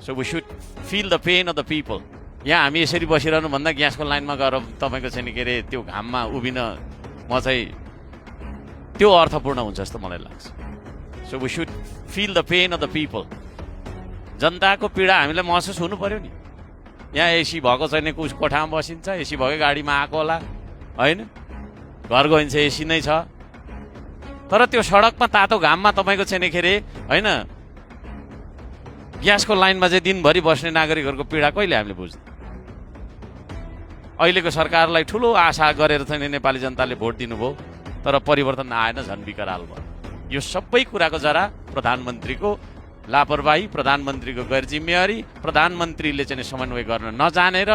So we should feel the pain of the people. यहाँ हामी यसरी बसिरहनु भन्दा ग्यासको लाइनमा गएर तपाईँको चाहिँ के अरे त्यो घाममा उभिन म चाहिँ त्यो अर्थपूर्ण हुन्छ जस्तो मलाई लाग्छ। So we should feel the pain of the people. जनताको पीडा हामीलाई महसुस हुनु पर्यो नि। यहाँ एसी भएको छैन, कोठामा बसिन्छ, एसी भएकै गाडीमा आएको होला होइन, घर गइन्छ एसी नै छ, तर त्यो सडकमा तातो घाममा तपाईँको चाहिँ के अरे होइन ग्यासको लाइनमा चाहिँ दिनभरि बस्ने नागरिकहरूको पीडा कहिले हामीले बुझ्छौँ? अहिलेको सरकारलाई ठुलो आशा गरेर चाहिँ नेपाली जनताले भोट दिनुभयो, तर परिवर्तन आएन, झन् विकराल भयो। यो सबै कुराको जरा प्रधानमन्त्रीको लापरवाही, प्रधानमन्त्रीको गैर जिम्मेवारी, प्रधानमन्त्रीले चाहिँ समन्वय गर्न नजानेर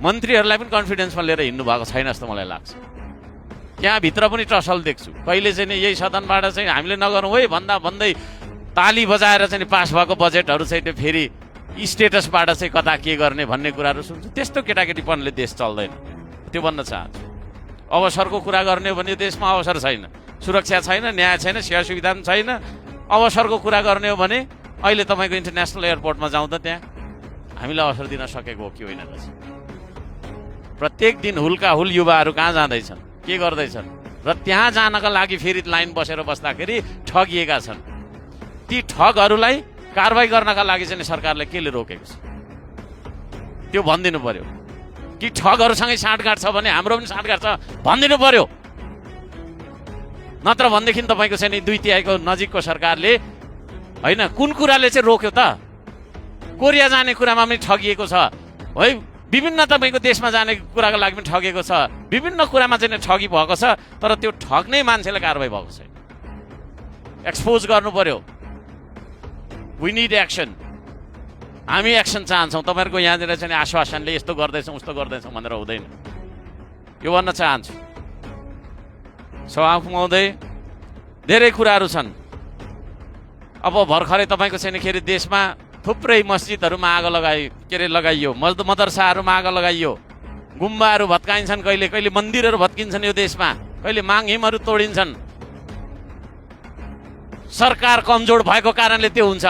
मन्त्रीहरूलाई पनि कन्फिडेन्समा लिएर हिँड्नु भएको छैन जस्तो मलाई लाग्छ। त्यहाँभित्र पनि टसल देख्छु। कहिले चाहिँ यही सदनबाट चाहिँ हामीले नगरौँ है भन्दा भन्दै ताली बजाएर चाहिँ पास भएको बजेटहरू चाहिँ फेरि स्टेटसबाट चाहिँ कता के गर्ने भन्ने कुराहरू सुन्छु। त्यस्तो केटाकेटीपनले देश चल्दैन, त्यो भन्न चाहन्छु। अवसरको कुरा गर्ने हो भने देशमा अवसर छैन, सुरक्षा छैन, न्याय छैन, सेवा सुविधा पनि छैन। अवसरको कुरा गर्ने हो भने अहिले तपाईँको इन्टरनेसनल एयरपोर्टमा जाउँदा त्यहाँ हामीलाई अवसर दिन सकेको हो कि होइन रहेछ। प्रत्येक दिन हुलका हुल युवाहरू कहाँ जाँदैछन्, के गर्दैछन्, र त्यहाँ जानका लागि फेरि लाइन बसेर बस्दाखेरि ठगिएका छन्। ती ठगहरूलाई कारवाही गर्नका लागि चाहिँ सरकारले केले रोकेको छ त्यो भनिदिनु पर्यो। कि ठगहरूसँगै साँठगाँठ छ भने हाम्रो पनि साँठगाँठ छ भनिदिनु पर्यो। नत्र भनेदेखि तपाईँको चाहिँ 2/3 नजिकको सरकारले होइन कुन कुराले चाहिँ रोक्यो त? कोरिया जाने कुरामा पनि ठगिएको छ है, विभिन्न तपाईँको देशमा जाने कुराको लागि पनि ठगेको छ, विभिन्न कुरामा चाहिँ ठगी भएको छ, तर त्यो ठग्ने मान्छेलाई कारवाही भएको छैन। एक्सपोज गर्नु पर्यो। We need action. हामी एक्सन चाहन्छौँ। तपाईँहरूको यहाँनिर चाहिँ आश्वासनले यस्तो गर्दैछौँ उस्तो गर्दैछौँ भनेर हुँदैन, यो भन्न चाहन्छु। सभामुख महोदय, धेरै कुराहरू छन्। अब भर्खरै तपाईँको चाहिँ के अरे देशमा थुप्रै मस्जिदहरूमा आगो लगाइयो, मदरसाहरूमा आगो लगाइयो, गुम्बाहरू भत्काइन्छन्, कहिले कहिले मन्दिरहरू भत्किन्छन् यो देशमा, कहिले माङहिमहरू तोडिन्छन्। सरकार कमजोर भएको कारणले त्यो हुन्छ।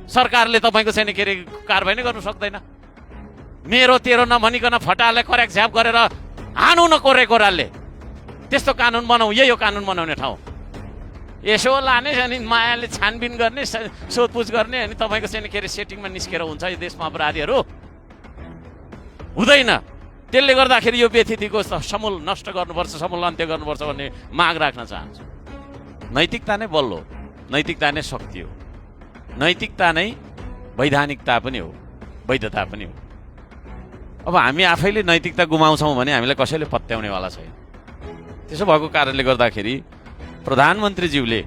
सरकारले तपाईँको चाहिँ के अरे कारवाही नै गर्नु सक्दैन। मेरो तेरो नभनिकन फटाले करेक्ट झ्याप गरेर हानु न कोरेको रालले त्यस्तो कानुन बनाऊ। यही हो कानुन बनाउने ठाउँ। यसो लाने अनि मायाले छानबिन गर्ने, सोधपुछ गर्ने, अनि तपाईँको चाहिँ के अरे सेटिङमा निस्केर हुन्छ यो देशमा अपराधीहरू? हुँदैन। त्यसले गर्दाखेरि यो व्यथितिको समूल नष्ट गर्नुपर्छ, समूल अन्त्य गर्नुपर्छ भन्ने माग राख्न चाहन्छु। नैतिकता नै बल्ल हो, नैतिकता नै शक्ति हो, नैतिकता नै वैधानिकता पनि हो, वैधता पनि हो। अब हामी आफैले नैतिकता गुमाउँछौँ भने हामीलाई कसैले पत्याउनेवाला छैन। त्यसो भएको कारणले गर्दाखेरि प्रधानमन्त्रीज्यूले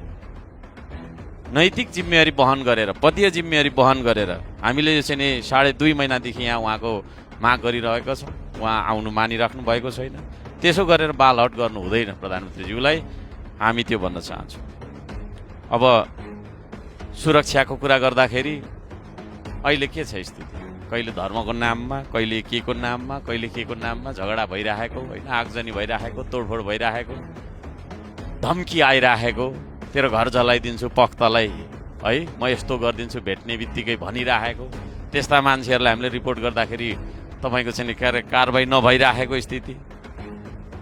नैतिक जिम्मेवारी वहन गरेर, पदीय जिम्मेवारी वहन गरेर हामीले यो चाहिँ 2.5 महिनादेखि यहाँ उहाँको माग गरिरहेको छौँ। उहाँ आउनु मानिराख्नु भएको छैन। त्यसो गरेर बालहट गर्नु हुँदैन प्रधानमन्त्रीज्यूलाई, हामी त्यो भन्न चाहन्छौँ। अब सुरक्षाको कुरा गर्दाखेरि अहिले के छ स्थिति? कहिले धर्मको नाममा, कहिले के को नाममा, कहिले के को नाममा झगडा भइरहेको होइन, आगजनी भइरहेको, तोडफोड भइरहेको, धम्की आइरहेको, तेरो घर जलाइदिन्छु पख्तलाई है, म यस्तो गरिदिन्छु भेट्ने बित्तिकै भनिरहेको। त्यस्ता मान्छेहरूलाई हामीले रिपोर्ट गर्दाखेरि तपाईँको चाहिँ कारवाही नभइरहेको स्थिति,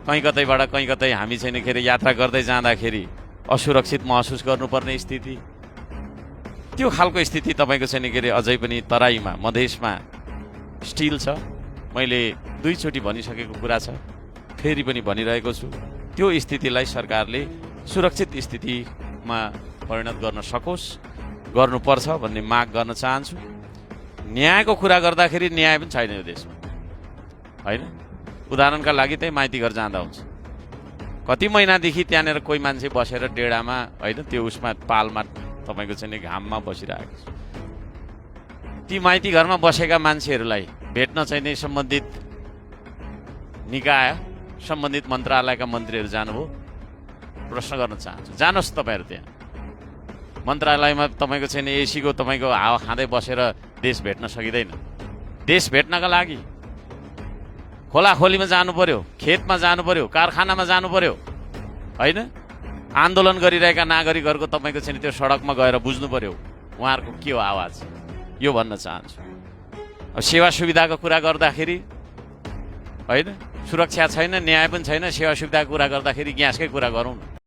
कहीँ कतैबाट कहीँ कतै हामी चाहिँ के अरे यात्रा गर्दै जाँदाखेरि असुरक्षित महसुस गर्नुपर्ने स्थिति, त्यो खालको स्थिति तपाईँको चाहिँ के अरे अझै पनि तराईमा, मधेसमा स्टिल छ। मैले 2 चोटि भनिसकेको कुरा छ, फेरि पनि भनिरहेको छु। त्यो स्थितिलाई सरकारले सुरक्षित स्थितिमा परिणत गर्न सकोस्, गर्नुपर्छ भन्ने माग गर्न चाहन्छु। न्यायको कुरा गर्दाखेरि न्याय पनि छैन यो देशमा होइन। उदाहरणका लागि त्यही माइती घर जाँदा हुन्छ, कति महिनादेखि त्यहाँनिर कोही मान्छे बसेर डेडामा होइन त्यो उसमा पालमा तपाईँको चाहिँ घाममा बसिरहेको छ। ती माइती घरमा बसेका मान्छेहरूलाई भेट्न चाहिँ सम्बन्धित निकाय, सम्बन्धित मन्त्रालयका मन्त्रीहरू जानुभयो। प्रश्न गर्न चाहन्छु, जानुहोस् तपाईँहरू त्यहाँ मन्त्रालयमा। तपाईँको चाहिँ एसीको तपाईँको हावा खाँदै बसेर देश भेट्न सकिँदैन। देश भेट्नका लागि खोलाखोलीमा जानु पर्यो, खेतमा जानु पर्यो, कारखानामा जानु पर्यो होइन। आन्दोलन गरिरहेका नागरिकहरूको तपाईँको चाहिँ त्यो सडकमा गएर बुझ्नु पर्यो उहाँहरूको के हो आवाज। यो भन्न चाहन्छु। अब सेवा सुविधाको कुरा गर्दाखेरि होइन, सुरक्षा छैन, न्याय पनि छैन, सेवा सुविधाको कुरा गर्दाखेरि ग्यासकै कुरा गरौँ न।